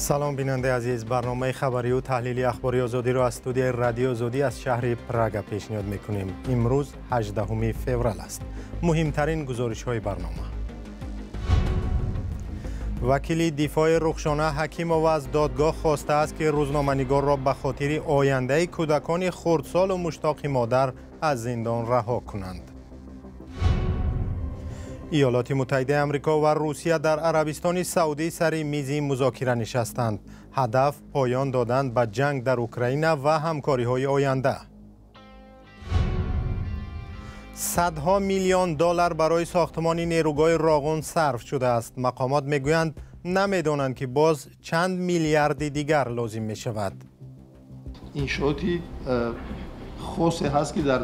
Салом, бинандаи азиз. Барномаи хабарию таҳлили Ахбори Озодиро аз студияи Радиои Озодӣ аз шаҳри Прага пешниҳод мекунем. Имрӯз 18 феврал аст. Муҳимтарин гузоришҳои барнома. Вакили дифои Рухшона Ҳакимова аз додгоҳ хостааст, ки рӯзноманигорро ба хотири ояндаи кӯдакони хурдсолу муштоқи модар аз зиндон раҳо кунанд. Иёлоти Муттаҳидаи Амрико ва Русия дар Арабистони Саудӣ сари мизи музокира нишастанд. Ҳадаф поён додан ба ҷанг дар Украина ва ҳамкориҳои оянда. Садҳо миллион доллар барои сохтмони нерӯгоҳи Роғун сарф шудааст. Мақомот мегӯянд, намедонанд, ки боз чанд миллиарди дигар лозим мешавад. Иншооти хосе ҳаст, ки дар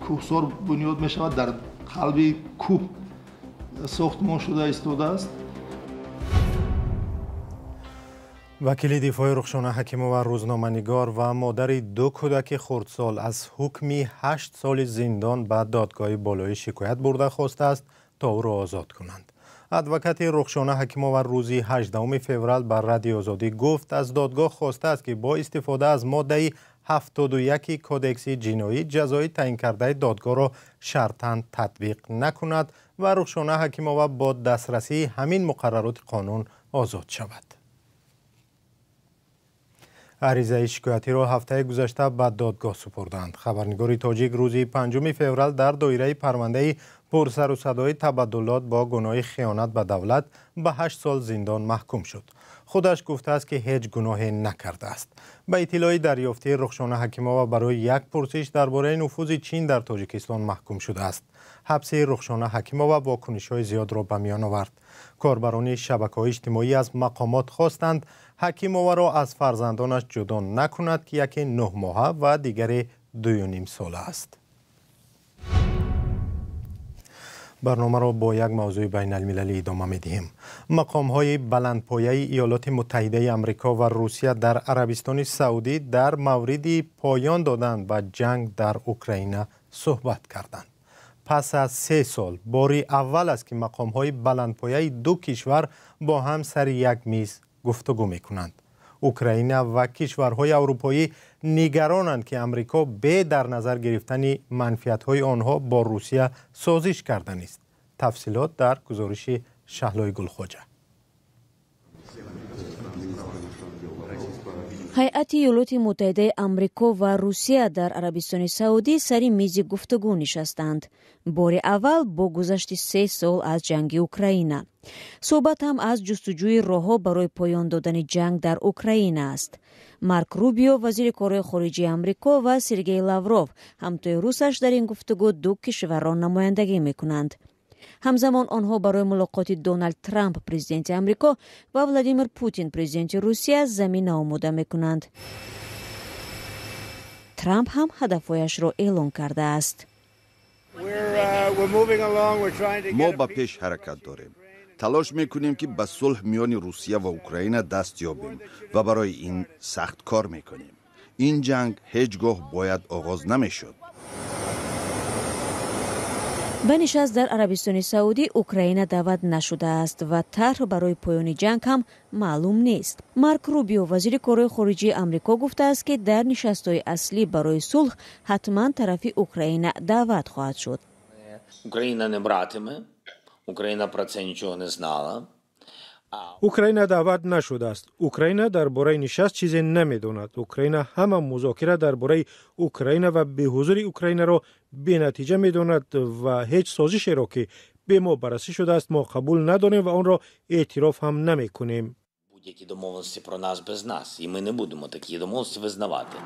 кӯҳсор бунёд мешавад, дар қалби кӯҳ сохтмон шуда истодааст. Вакили дифои Рухшона Ҳакимова, рӯзноманигор ва модари ду кӯдаки хурдсол, аз ҳукми 8 соли зиндон ба додгоҳи болоӣ шикоят бурда, хостааст, то ӯро озод кунанд. Адвокати Рухшона Ҳакимова рӯзи 18 феврал ба Радиои Озодӣ гуфт, аз додгоҳ хостааст, ки бо истифода аз моддаи 71 Кодекси ҷиноӣ ҷазои таъинкардаи додгоҳро шартан татбиқ накунад ва Рухшона Ҳакимова бо дастрасии ҳамин муқаррароти қонун озод шавад. Аризаи шикоятиро ҳафтаи гузашта ба додгоҳ супурданд. Хабарнигори тоҷик рӯзи 5 феврал дар доираи парвандаи пурсару садои табаддулот бо гуноҳи хиёнат ба давлат ба 8 сол зиндон маҳкум шуд. Худаш гуфтааст, ки ҳеҷ гуноҳе накардааст. Ба иттилои дарёфтии, Рухшона Ҳакимова барои як пурсиш дар бораи нуфузи Чин дар Тоҷикистон маҳкум шудааст. Ҳабси Рухшона Ҳакимова вокунишҳои зиёдро ба миён овард. Корбарони шабакаҳои иҷтимоӣ аз мақомот хостанд, Ҳакимоваро аз фарзандонаш ҷудо накунад, ки яке 9 моҳа ва дигаре 2,5 сола аст. Барномаро бо як мавзӯи байналмилалӣ идома медиҳем. Мақомҳои баландпояи Иёлоти Муттаҳидаи Амрико ва Русия дар Арабистони Саудӣ дар мавриди поён додан ба ҷанг дар Украина суҳбат карданд. Пас аз 3 сол бори аввал аст, ки мақомҳои баландпояи ду кишвар бо ҳам сари як миз гуфтугӯ мекунанд. Украина ва кишварҳои аврупоӣ нигаронанд, ки Амрико бе дар назар гирифтани манфиатҳои онҳо бо Русия созиш карданист. Тафсилот дар гузориши Шаҳлои Гулхоҷа. Ҳайати Иёлоти Муттаҳидаи Амрико ва Русия дар Арабистони Саудӣ сари мизи гуфтугӯ нишастанд. Бори аввал бо гузашти 3 сол аз ҷанги Украина. Суҳбат ҳам аз ҷустуҷӯи роҳҳо барои поён додани ҷанг дар Украина аст. Марк Рубио, вазири корҳои хориҷии Амрико, ва Сергей Лавров, ҳамтои русаш, дар ин гуфтугӯ ду кишварро намояндагӣ мекунанд. Ҳамзамон онҳо барои мулоқоти Доналд Трамп, президенти Амрико, ва Владимир Путин, президенти Русия, замина омода мекунанд. Трамп ҳам ҳадафҳояшро эълон кардааст. Мо ба пеш ҳаракат дорем, талош мекунем, ки ба сулҳ миёни Русия ва Украина даст ёбем ва барои ин сахт кор мекунем. Ин ҷанг ҳеҷ гоҳ бояд оғоз намешуд. Ба нишаст дар Арабистони Саудӣ Украина даъват нашудааст ва тарҳ барои поёни ҷанг ҳам маълум нест. Марк Рубио, вазири корҳои хориҷии Амрико, гуфтааст, ки дар нишастҳои аслӣ барои сулҳ ҳатман тарафи Украина даъват хоҳад шуд. Україна не братиме. Україна про це нічого не знала. Украина даъват нашудааст. Украина дар бораи нишаст чизе намедонад. Украина ҳама музокира дар бораи Украина ва беҳузури Украинаро бенатиҷа медонад ва ҳеҷ созишеро, ки бе мо баррасӣ шудааст, мо қабул надорем ва онро эътироф ҳам намекунем. Будь-які домовленості про нас без нас, і ми не будемо такі домовленості визнавати.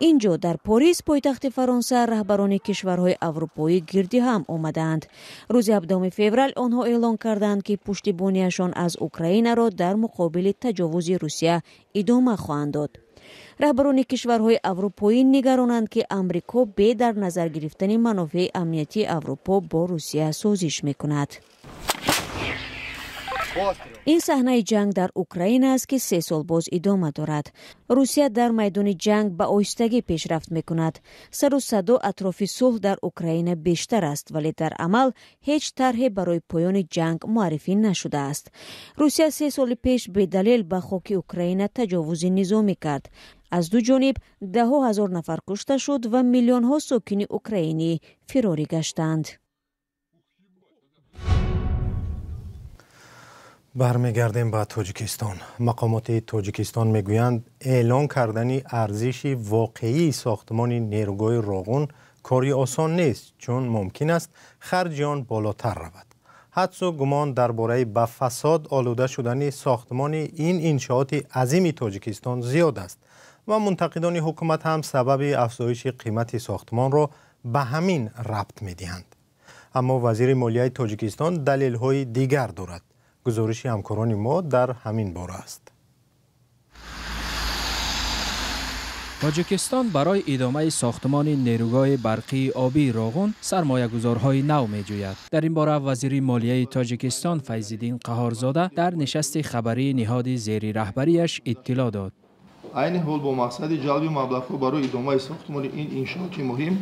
Ин ҷо, дар Порис, пойтахти Фаронса, раҳбарони кишварҳои аврупоӣ гирди ҳам омадаанд. Рӯзи 17 феврал онҳо эълон карданд, ки пуштибониашон аз Украинаро дар муқобили таҷовузи Русия идома хоҳанд дод. Раҳбарони кишварҳои аврупоӣ нигаронанд, ки Амрико бе дар назар гирифтани манофеи амниятии Аврупо бо Русия созиш мекунад. Ин саҳнаи ҷанг дар Украина аст, ки 3 сол боз идома дорад. Русия дар майдони ҷанг ба оҳистагӣ пешрафт мекунад. Сару садо атрофи сулҳ дар Украина бештар аст, вале дар амал ҳеҷ тарҳе барои поёни ҷанг муаррифӣ нашудааст. Русия 3 соли пеш бедалел ба хоки Украина таҷовузи низомӣ кард. Аз ду ҷониб даҳҳо ҳазор нафар кушта шуд ва миллионҳо сокини украинӣ фирорӣ гаштанд. Бармегардем ба Тоҷикистон. Мақомоти Тоҷикистон мегӯянд, эълон кардани арзиши воқеии сохтмони нерӯгоҳи Роғун кори осон нест, чун мумкин аст харҷи он болотар равад. Ҳадсу гумон дар бораи ба фасод олуда шудани сохтмони ин иншооти азими Тоҷикистон зиёд аст ва мунтақидони ҳукумат ҳам сабаби афзоиши қимати сохтмонро ба ҳамин рабт медиҳанд. Аммо вазири молияи Тоҷикистон далелҳои дигар дорад. Гузориши ҳамкорони мо дар ҳамин бора аст. Тоҷикистон барои идомаи сохтмони нерӯгоҳи барқии обии Роғун сармоягузорҳои нав меҷӯяд. Дар ин бора вазири молияи Тоҷикистон Файзиддин Қаҳорзода дар нишасти хабарии ниҳоди зери раҳбарияш иттилоъ дод. Айни ҳол бо мақсади ҷалби маблағҳо барои идомаи сохтмони ин иншооти муҳим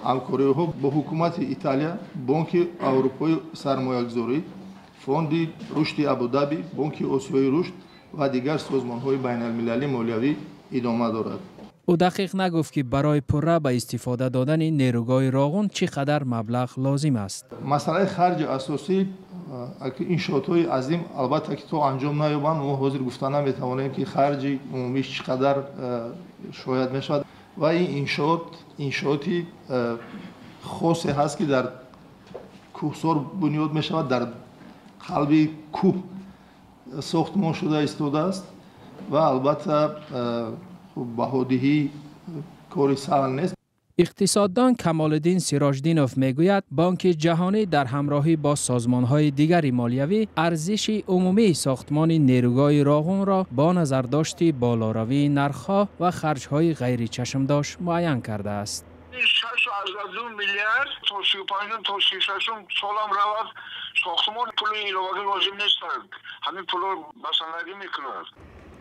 ҳамкориҳо бо ҳукумати Италия, Бонки Аврупои сармоягузорӣ, Фонди рушди Абудаби, Бонки Осиёи рушд ва дигар созмонҳои байналмилалии молиявӣ идома дорад. Ӯ дақиқ нагуфт, ки барои пурра ба истифода додани нерӯгоҳи Роғун чӣ қадар маблағ лозим аст. Масъалаи харҷи асосӣ иншоотҳои азим албатта ки то анҷом наёбанд, мо ҳозир гуфта наметавонем, ки харҷи умумиш чӣ қадар шояд мешавад. Ва ин иншоот иншооти хосе ҳаст, ки дар кӯҳсор бунёд мешавад, дар қалби кӯҳ сохтмон шуда истодааст ва албатта баҳодиҳӣ кори саҳл нест. Иқтисоддон Камолиддин Сироҷдинов мегӯяд, Бонки Ҷаҳонӣ дар ҳамроҳӣ бо созмонҳои дигари молиявӣ арзиши умумии сохтмони нерӯгоҳи Роғунро бо назардошти болоравии нархҳо ва харҷҳои ғайричашмдошт муайян кардааст. 6,2 миллиард то 35 то 36 солам равад сохтмон пули иловагӣ лозим нест, ҳамин пулро басандагӣ мекунад.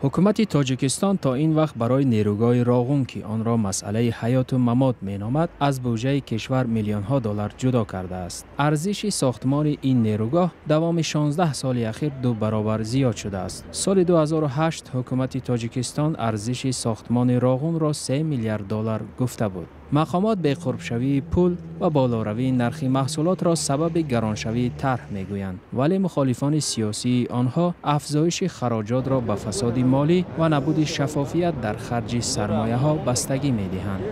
Ҳукумати Тоҷикистон то ин вақт барои нерӯгоҳи Роғун, ки онро масъалаи ҳаёту мамот меномад, аз буҷаи кишвар миллионҳо доллар ҷудо кардааст. Арзиши сохтмони ин нерӯгоҳ давоми 16 соли ахир 2 баробар зиёд шудааст. Соли 2008 ҳукумати Тоҷикистон арзиши сохтмони Роғунро 3 миллиард доллар гуфта буд. Мақомот беқурбшавии пул ва болоравии нархи маҳсулотро сабаби гароншавии тарҳ мегӯянд, вале мухолифони сиёсии онҳо афзоиши хароҷотро ба фасоди молӣ ва набуди шаффофият дар харҷи сармояҳо бастагӣ медиҳанд.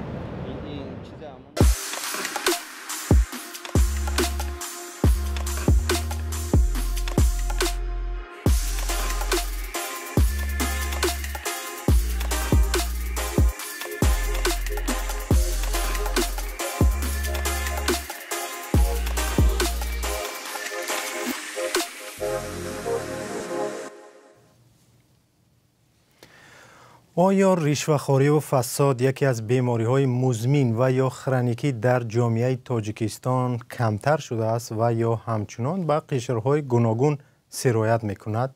Оё ришвахориву фасод яке аз бемориҳои музмин ва ё хроникӣ дар ҷомеаи Тоҷикистон камтар шудааст ва ё ҳамчунон ба қишрҳои гуногун сироят мекунад?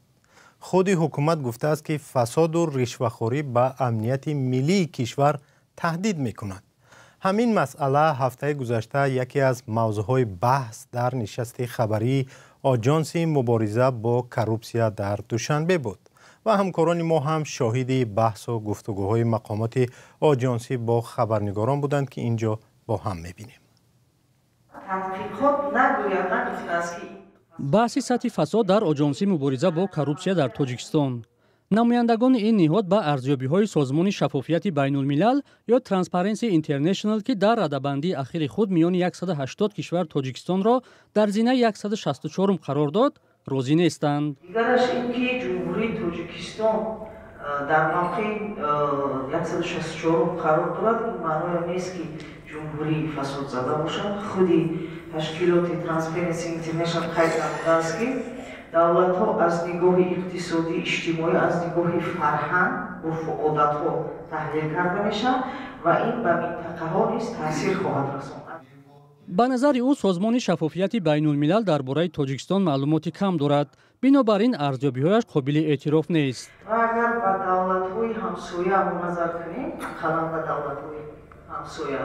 Худи ҳукумат гуфтааст, ки фасоду ришвахорӣ ба амнияти миллии кишвар таҳдид мекунад. Ҳамин масъала ҳафтаи гузашта яке аз мавзӯъҳои баҳс дар нишасти хабарии Оҷонси мубориза бо коррупсия дар Душанбе буд. Ва ҳамкорони мо ҳам шоҳиди баҳсу гуфтугӯҳои мақомоти оҷонсӣ бо хабарнигорон буданд, ки ин ҷо бо ҳам мебинем. Баҳси сатҳи фасод дар Оҷонсии мубориза бо коррупсия дар Тоҷикистон. Намояндагони ин ниҳод ба арзёбиҳои Созмони шаффофияти байнулмилал ё Transparency International, ки дар радабандии ахири худ миёни 180 кишвар Тоҷикистонро дар зинаи 164 қарор дод, розӣ нестанд. Дигараш ин ки Ҷумҳурии Тоҷикистон дар мавқеи 164 қарор дорад, ин маъноя нест, ки ҷумҳурӣ фасодзада бошад. Худи ташкилоти Transparency International қайд намудааст, ки давлатҳо аз нигоҳи иқтисодӣ, иҷтимоӣ, аз нигоҳи фарҳанг, урфу одатҳо таҳлил карда мешаванд ва ин ба минтақаҳо низ таъсир хоҳад расонд. Ба назари ӯ, Созмони шаффофияти байнулмилал дар бораи Тоҷикистон маълумоти кам дорад, бинобар ин арзёбиҳояш қобили эътироф нест. Ва агар ба давлатҳои ҳамсоя мо назар кунем, ақаллан ба давлатҳои ҳамсоя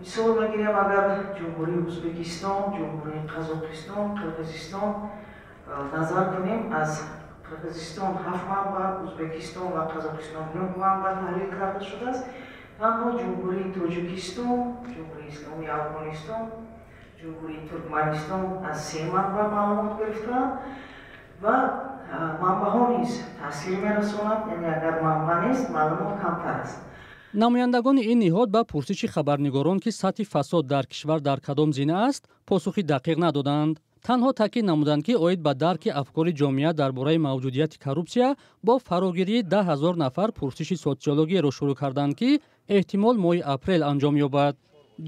мисол мегирем, агар Ҷумҳурии Ӯзбекистон, Ҷумҳурии Қазоқистон, Қирғизистон назар кунем, аз Қирғизистон 7 манбаъ, Ӯзбекистон ва Қазоқистон 9 манбаъ таҳлил карда шудааст. Танҳо Ҷумҳурии Тоҷикистон, Ҷумҳурии Исломии Афғонистон, Ҷумҳурии Туркманистон аз 3 манбаъ маълумот гирифтаанд ва манбаъҳо низ таъсир мерасонанд, яъне агар манбаъ нест, маълумот камтар аст. Намояндагони ин ниҳод ба пурсиши хабарнигорон, ки сатҳи фасод дар кишвар дар кадом зина аст, посухи дақиқ надоданд. Танҳо таъкид намуданд, ки оид ба дарки афкори ҷомеа дар бораи мавҷудияти коррупсия бо фарогирии 10 000 нафар пурсиши социологияро шурӯъ карданд, ки эҳтимол моҳи апрел анҷом ёбад.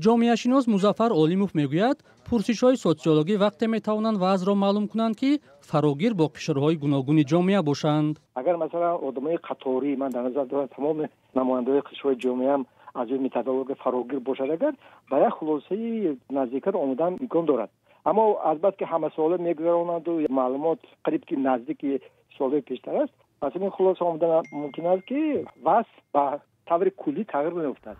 Ҷомеашинос Музаффар Олимов мегӯяд, пурсишҳои социологӣ вақте метавонанд вазъро маълум кунанд, ки фарогир бо қишрҳои гуногуни ҷомеа бошанд. Агар масалан одамои қаторӣ, ман дар назар дорам тамоми намояндаҳои қишрҳои ҷомеаам аз рӯи методология фарогир бошад, агар ба як хулосаи наздиктар омадан имкон дорад. Аммо азбаски ҳамасола мегузаронанду маълумот қариб ки наздики солҳои пештар аст, аз ин хулоса омадан мумкин аст, ки вазъ ба таври куллӣ тағйир меёфтад.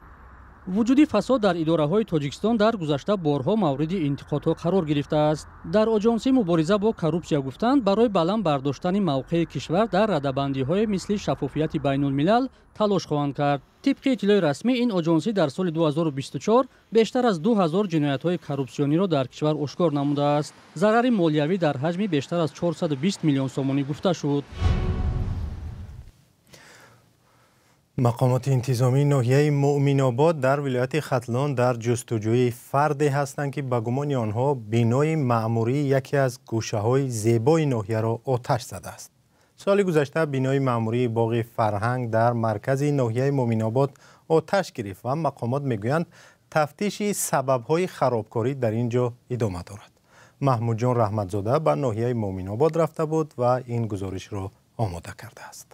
Вуҷуди фасод дар идораҳои Тоҷикистон дар гузашта борҳо мавриди интиқодҳо қарор гирифтааст. Дар Оҷонсии мубориза бо коррупсия гуфтанд, барои баланд бардоштани мавқеи кишвар дар радабандиҳои мисли шаффофияти байнулмилал талош хоҳанд кард. Тибқи иттилои расмӣ, ин оҷонсӣ дар соли 2024 бештар аз 2000 ҷиноятҳои коррупсиониро дар кишвар ошкор намудааст. Зарари молиявӣ дар ҳаҷми бештар аз 420 миллион сомонӣ гуфта шуд. Мақомоти интизомии ноҳияи Муъминобод дар вилояти Хатлон дар ҷустуҷӯи фарде ҳастанд, ки ба гумони онҳо бинои маъмурии яке аз гӯшаҳои зебои ноҳияро оташ задааст. Соли гузашта бинои маъмурии боғи фарҳанг дар маркази ноҳияи Муъминобод оташ гирифт ва мақомот мегӯянд, тафтиши сабабҳои харобкорӣ дар ин ҷо идома дорад. Маҳмудҷон Раҳматзода ба ноҳияи Муъминобод рафта буд ва ин гузоришро омода кардааст.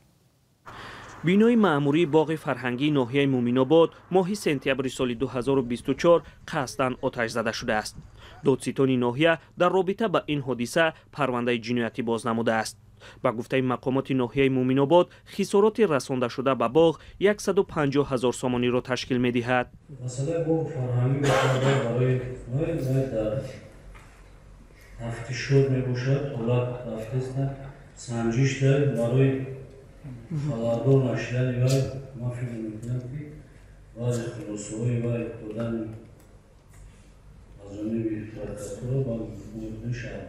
Бинои маъмурии боғи фарҳангии ноҳияи Муъминобод моҳи сентябри соли 2024 қасдан оташ зада шудааст. Додситони ноҳия дар робита ба ин ҳодиса парвандаи ҷиноятӣ боз намудааст. Ба гуфтаи мақомоти ноҳияи Муъминобод, хисороти расондашуда ба боғ 150 000 сомониро ташкил медиҳад. Масъалаи боғи фарҳангӣ барои дар тафтишот мебошад, ҳолат рафтест, санҷиш барои хабардор нашудани вай. Ман фикр мекунам, ки баъзе хулосаҳои вай додани аз ҷониби прокуратура ба мумкин шавад.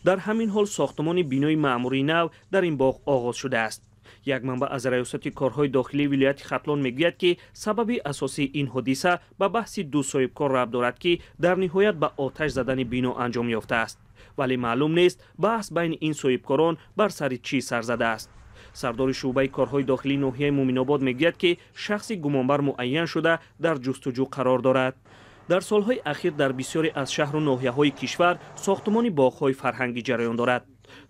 Дар ҳамин ҳол сохтмони бинои маъмурии нав дар ин боғ оғоз шудааст. Як манбаъ аз раёсати корҳои дохилии вилояти Хатлон мегӯяд, ки сабаби асосии ин ҳодиса ба баҳси ду соҳибкор рабт дорад, ки дар ниҳоят ба оташ задани бино анҷом ёфтааст. Вале маълум нест, баҳс байни ин соҳибкорон бар сари чӣ сар задааст. Сардори шӯъбаи корҳои дохилии ноҳияи Муъминобод мегӯяд, ки шахси гумонбар муайян шуда дар ҷустуҷӯ қарор дорад. Дар солҳои ахир дар бисёре аз шаҳру ноҳияҳои кишвар сохтмони боғҳои фарҳангӣ ҷараён дорад.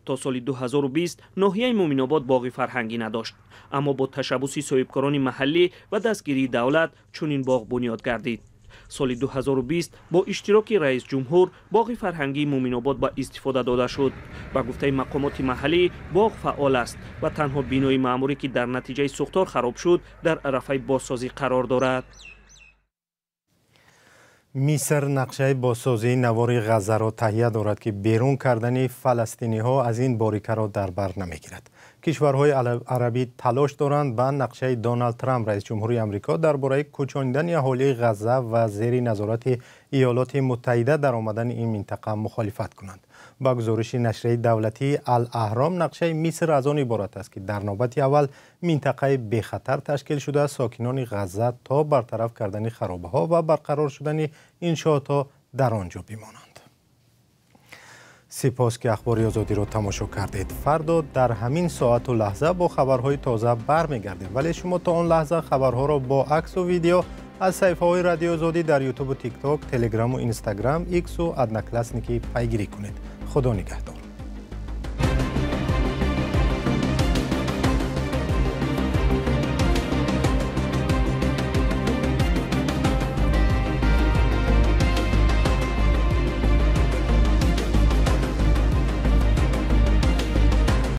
То соли 2020 ноҳияи Муъминобод боғи фарҳангӣ надошт, аммо бо ташаббуси соҳибкорони маҳаллӣ ва дастгирии давлат чунин боғ бунёд гардид. Соли 2020 бо иштироки раис ҷумҳур боғи фарҳангии Муъминобод ба истифода дода шуд. Ба гуфтаи мақомоти маҳаллӣ, боғ фаъол аст ва танҳо бинои маъмурӣ, ки дар натиҷаи сӯхтор хароб шуд, дар арафаи бозсозӣ қарор дорад. Миср нақшаи бозсозии навори Ғаззаро таҳия дорад, ки берун кардани фаластиниҳо аз ин борикаро дар бар намегирад. Кишварҳои арабӣ талош доранд ба нақшаи Доналд Трамп, раис ҷумҳури Амрико, дар бораи кӯчонидани аҳолии Ғазза ва зери назорати Иёлоти Муттаҳида дар омадани ин минтақа мухолифат кунанд. Ба гузориши нашрияи давлатии Ал-Аҳром, нақшаи Миср аз он иборат аст, ки дар навбати аввал минтақаи бехатар ташкил шуда, сокинони Ғазза то бартараф кардани харобаҳо ва барқарор шудани иншоотҳо дар он ҷо бимонанд. Сипос, ки Ахбори Озодиро тамошо кардед. Фардо дар ҳамин соату лаҳза бо хабарҳои тоза бармегардем, вале шумо то он лаҳза хабарҳоро бо аксу видео аз саҳифаҳои Радиои Озодӣ дар Ютубу Тикток, Телеграму Инстаграм, Иксу Одноклассники пайгирӣ кунед. Худо нигаҳдор.